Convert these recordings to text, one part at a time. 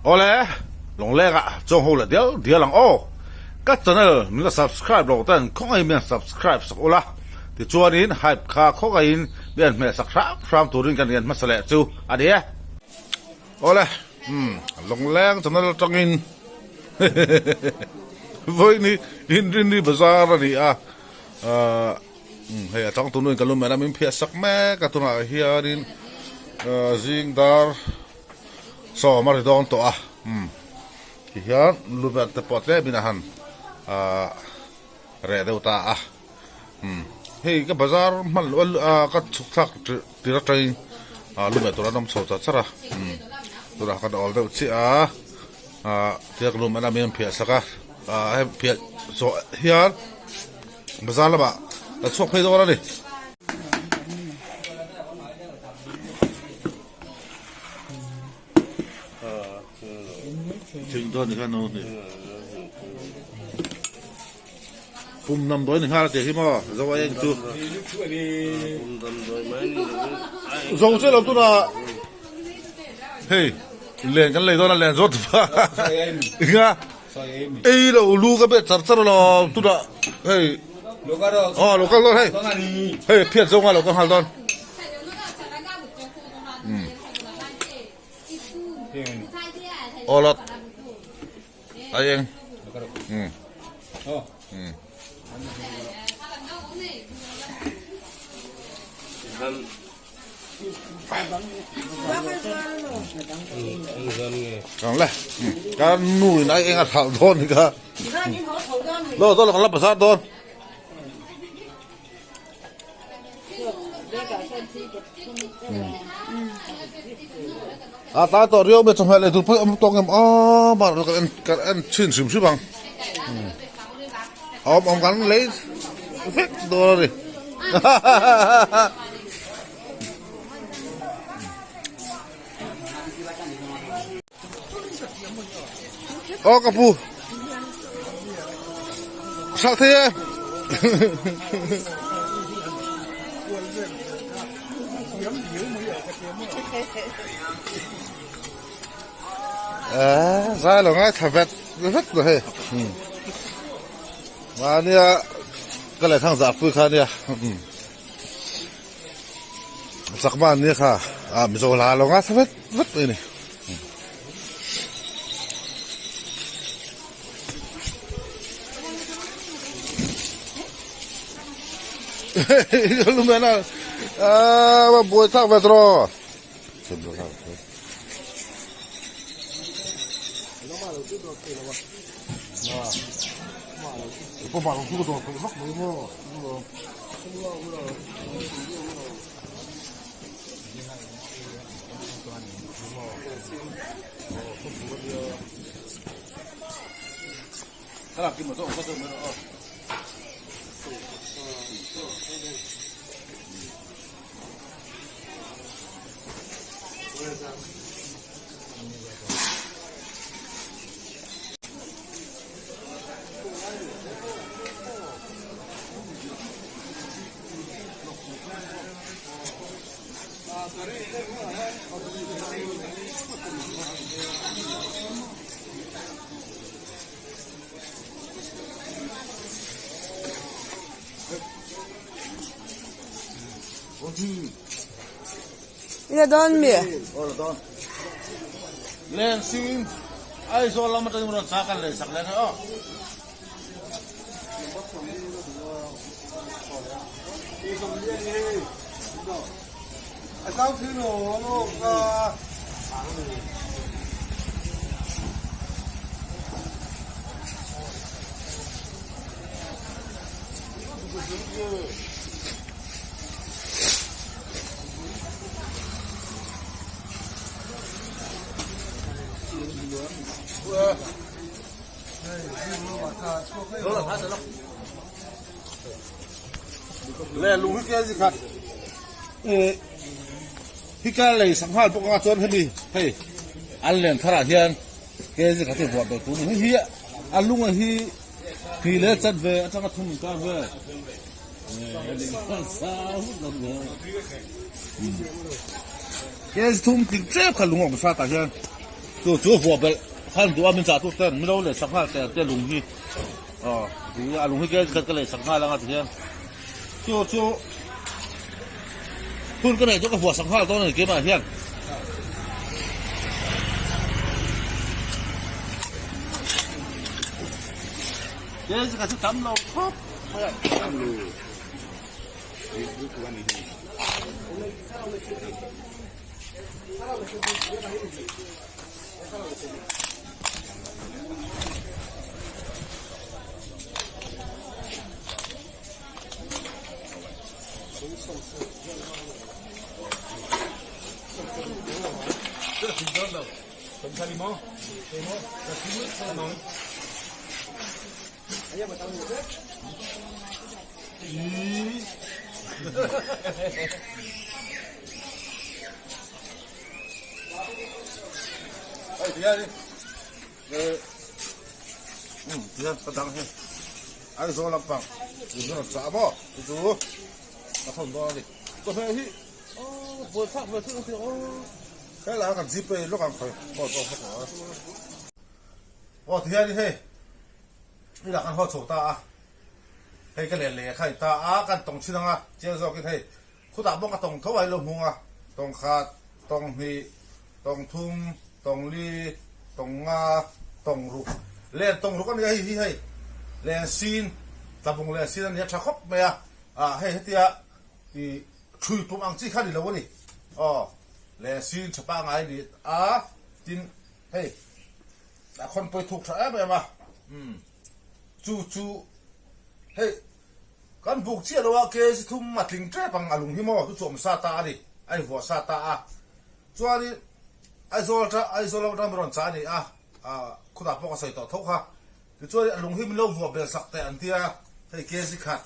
Awle, Lawngleng ah chuang ho leh dial dial ang aw. Ka channel min la subscribe lo ten khawngaihin min han subscribe sak ula, tichuanin hype kha khawngaihin min han hmeh sak hram hram turin kan rian hmasa leh chu a ni e. Awle, umm Lawngleng channel atangin vawiin hi Inrinni bazar a ni a, ahh hei a changtu nuin ka lu mena min phiah sak mek a, tunah hianin zing dar Sawm a ri dawn tawh a, umm ti hian lu vel te pawh tlem in a han ahh reh deuh ta a, umm hei ka bazar hman loh a ka chhuk thlak tir atangin ah lu meh tur an awm chho char char a, umm tunah kan awl deuh chiah a, ah tia ka lu mehna mi an phiah sak a, ah hei phiah zawh hian bazar lamah ka chhuak phei dawn a ni. Pum damdawi ni nghal a tih hi maw zo a eng chu zo che lo tunah hei len kan lei dawn a len zawt va eng a ei lo lu ka bet char char lo tunah hei aw lo kal dawn hei hei phiat zo nghal lo kal nghal dawn. Awlawt a eng Kang le ka nu in a eng a thlauh dawn ni kha lo dawn lo kan la bazar dawn. A tlai tawh riau mai chawhmeh leh tur pawh awm tawk em aw mar kan en kan en chhin hrim hrim ang a awm awm kan lei vek dawn a ni Aw ka pu sak thei e zai lo ngai tha vet vet lo hei mahnia ka leh thang zah pui kha nia chakma ania kha a mizo hla lo ngai tha vet vet mai a ni. Lumena a buai thlak ve tawh Ila dawn mi? Len sing Aizawl lam atangin rawn chak an lei sak leh aw. Le lung hi ke zikhat hi ka lei sanghal bawk anga chuan hemi hei an len tharah hian ke zikhat hi vuah ber tur a ni hei hi a lunga hi hnih leh chat ve atanga thum inkar vel ke thum tling tep kha lung a awm sa tah hian. Chu chu vuah belh khan duh a min chah tu ten min lo leh sak nghal teh te lung hi aw a lung hi kg khat ka leh sak nghal anga tihian chu chu hun ka neih chu ka vuah sak nghal dawn a ni keimah hian. Kg khat chu tam lo khawp mai a. Hei ti hian in ti hian ka dang hi Aizawl lampang in rawn chah maw chu chu ka thawn dawn a ni chawhmeh hi aw buaithlak ve thil a ti aw helai ah kan gpay lawk ang khawi pawh pawh ka tawh a aw ti hian in hei inah kan haw chho ta a hei ka len leh kha in ta a kan tawng chin ang a chiang zawkin hei Khutah bawk a tawng tho a ilo hmung a, tawng khat, tawng hnih, tawng thum, tawng li, tawng nga, tawng ruk, len tawng ruk a nia hei hi hei len sin, tlabung len sin a nia tha khawp mai a, ah hei hetia ih thui pum ang chi kha a ni lo a ni, aw len sin tha pangai a ni a, tin hei a khawn pawi thuk tha em em a, umm chu chu hei. Kan buk chiah lo a kg thum a tling tep ang a lung hi maw chu chawm sa ta a ni a invuah sa ta a chuanin Aizawl atang Aizawl lam atang min rawn chah a ni a ah khutah pawh ka sawi tawh tho kha tichuanin a lung hi min lo vuah bel sak teh an tia hei kg khat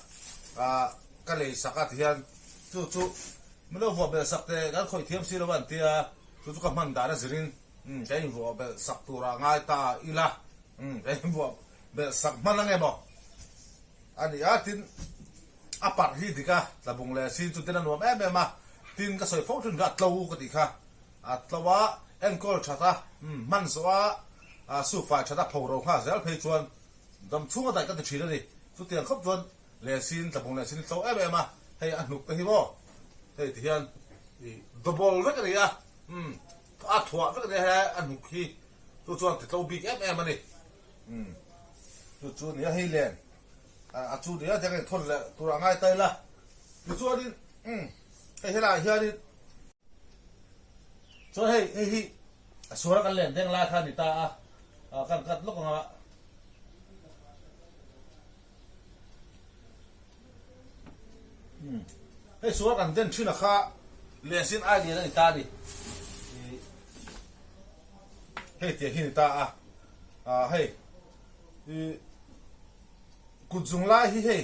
ah ka lei sak a tihian chu chu min lo vuah bel sak teh kan khawih thiam si lo a an tia chu chu ka hman dan a zirin umm ka invuah bel sak turah ngai ta ila umm ka invuah bel sak hman ange maw. A ni a, tin, a parh hi dik a, tlabung leh sin chu tin a nuam em em a, tin ka sawi fo thin kha a tlo ka tih kha, a tlo a, enkawl that a, hman zawh a, sukfai that a, pho ro nghal zel phei chuan dam chhung a daih ka ti thin a ni, chutiang khawp chuan leh sin, tlabung leh sin hi tlo em em a, hei a hnuk te hi maw, hei ti hian double vek a ni a, a thuah vek a ni a, hei a hnuk hi chu chuan ti tlo bik em em a ni. Umm chu chu nia hei len a chu nia tiang in thawn leh tur a ngai ta ila tichuanin umm hei helaiah hianin chuan hei hei hi a suara kan len deng lai kha a ni ta a kan cut lawk ang a. Hei sual kan den thin a kha lehsin ai lian a ni ta a ni. Hei tiang hi a ni ta a. Hei kut zung lai hi hei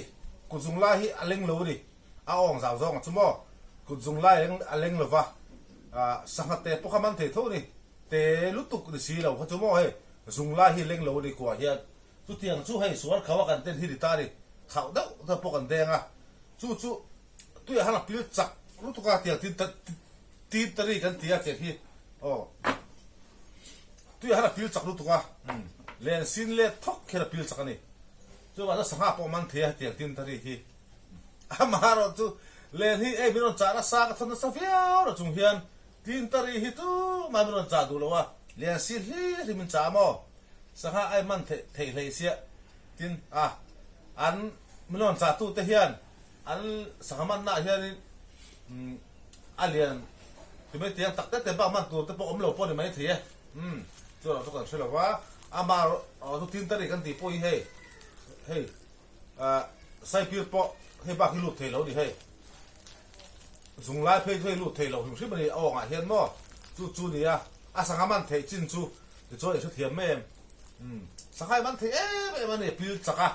kut zung lai hi a leng lo a ni. A awng zau zawng a chu maw. Kut zung lai a leng lo va. Sangha te pawh kha man thei tho a ni. Te lutuk ni si lo kha chu maw hei zung lai hi leng lo a ni kuah hian. Chutiang chu hei sual khauh a kan ten hi ni ta ni, khauh deuh deuh pawh kan deng a, chu chu tuiah han a pil chak lutuk a tiang tin tin ta ri kan ti a tiang hi aw tuiah han a pil chak lutuk a len sin let thawk hian a pil chak a ni, chuvang chuan sangha pawh man thei a tiang tin ta ri hi amaherawh chu len hi ei min rawn chah nasa ka thawn nasa viau lo chung hian tin ta ri hi tumah min rawn chah duh lo a, len sin hlir hi min chah a maw. Sangha ai hman theih theih hlei sia tin a an min rawn chah tute hian an sangha manna ah hianin umm a lian ti mai tiang tak te te bak hman tur te pawh awm lo pawh a ni mai thei e umm chu erawh chu kan hre lo va ama erawh chu tin ta ri kan tih pawh hi hei hei ah saipir pawh hei bak hi lut thei lo a ni hei zung lai phei chu hei lut thei lo hrim hrim a ni a awngah hian maw chu chu nia a sangha man theih chin chu. Tichuan i hrethiam mai em? Umm, Sanghai man thei em em a ni, pil chak a,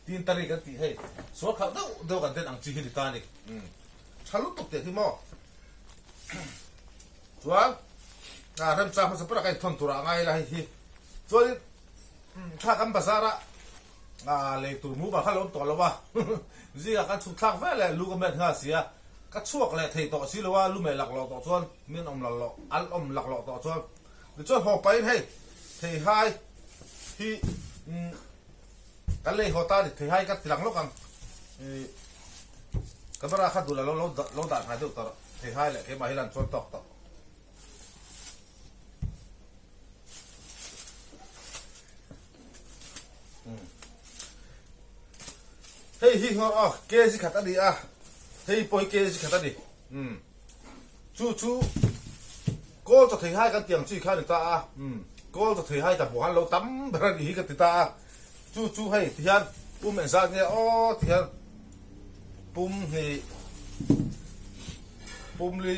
tin ta ri kan tih hei, sual khalh deuh deuh kan den ang chi hi ni ta a ni. Umm, tha lutuk teh hi maw? Chuan, ah remchang hmasa ber a ka inthawn turah a ngai la hei hi. Chuanin, umm, thla kan bazar a, ah lei tur mu bal kha lo awm tawh lo a, zingah kan chhuk thlak vel leh lu ka met nghal si a, ka chhuak leh thei tawh si lo a, lu meh laklawh tawh chuan min awm laklawh, an awm laklawh tawh chuan. Tichuan haw pahin hei theihai hi umm kan lei haw ta a ni, theihai ka ti lang lawk ang. Ih camera kha duh la lo lo dah hnai deuh tawh rawh, theihai leh keimah hi lan chuan tawk tawh. Hei hi aw kg khat a ni a, hei pawh hi kg khat a ni. Umm chu chu kawl chaw thei hai kan tih ang chi kha a ni ta a, umm kawl chaw thei hai ta hmuh han lo tam ber a nih hi ka ti ta a, chu chu hei ti hian pum engzat nge aw ti hian pum hnih pum li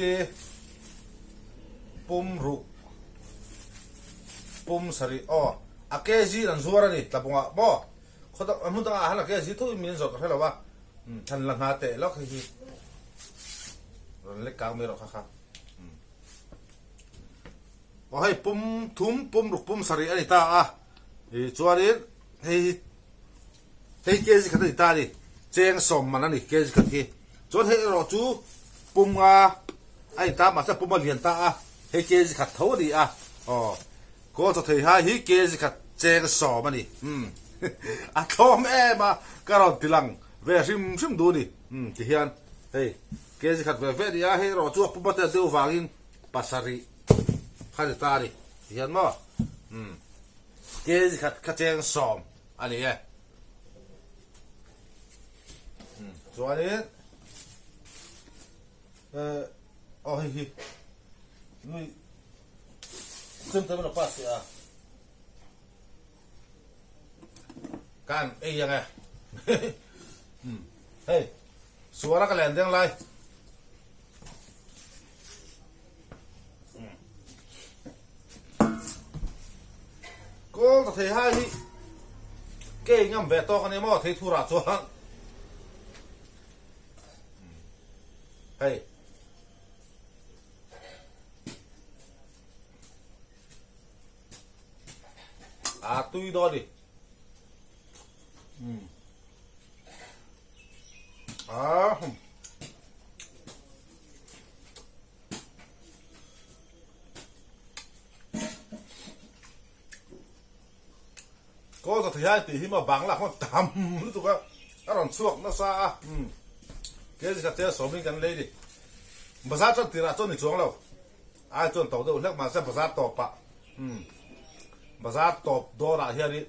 pum ruk pum sarih aw a kg an zuar a ni tlabungah maw khawdang hmun dangah han a kg thuin min zawrh ka hre lo a. Than la hna teh lawk hei hi rawn lek kang mai rawh kha kha. Aw hei pum thum pum ruk pum sarih a ni ta a, i chuanin hei hi hei kg khat a ni ta a ni, cheng sawm man a ni kg khat hi. Chuan hei erawh chu pum nga a ni ta mahse pum a lian ta a, hei kg khat tho a ni a, aw. Kaw chaw thei hai hi kg khat cheng sawm a ni. Umm a tlawm em a, ka rawn ti lang ve hrim hrim duh a ni. Umm ti hian hei kg khat ve ve a ni a, hei erawh chu a puma te deuh vangin pasarih kha ni ta a ni. Ti hian maw umm kg khat kha cheng sawm a ni e. Umm chuanin eh aw hei hi nui. Chemte min pa si a. Kan ei ang e. Hei, suara ka len deng lai. Kawl ta thei hai hi ke ngam ve tawk ani maw thei thurah chuan. Hei. A tui dawn a ni. Umm. A hum. Kawl ta thei hai tih hi maw Bangla khawn tam lutuk a, a rawn chhuak nasa a, umm kg khat tel sawmin kan lei ni. Bazar tan tirah chuan ni chuang lo, ai chuan to deuh hlek mahse bazar tawpah umm bazar tawp dawnah hianin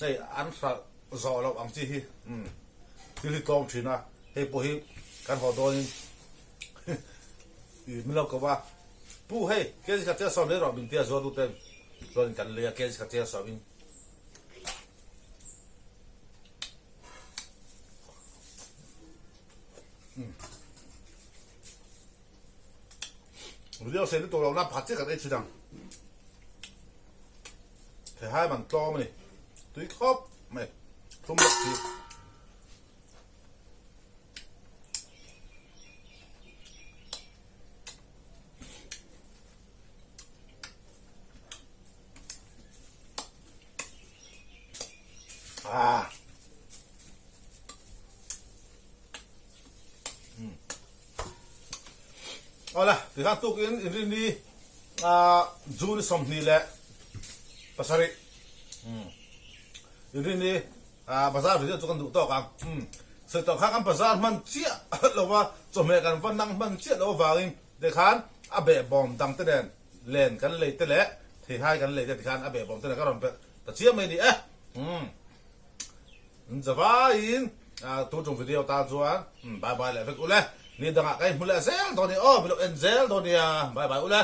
hei an hralh zawh loh ang chi hi umm thil hi tlawm thin a, hei pawh hi kan haw dawnin ih min lo ko va, Pu hei kg khat tel sawm lei rawh min tia zuar dute chuanin kan lei a kg khat tel sawmin. Video sei lutuk lo na pakhat chiah kan ei thin ang. Theihai man tlawm a ni. Tui khawp mai. Thlum bawk si. Ah. Awle, tikhan tukin inrinni June 27 inrinni bazar video chu kan duh tawk ang. Sawi tawh kha kan bazar hman chiah lova chawhmeh kan va nang hman chiah loh avangin tikhan a behbawm dangte nen len kan lei te leh theihai kan lei te tikhan a behbawm te nen ka rawn belh ta chiah mai a ni e. Zavaiin tun tum video tan chuan bye bye leh vek ule. Ni dangah ka inhmu leh zel dawn i aw, min lo en zel dawn nia. Bye bye ule.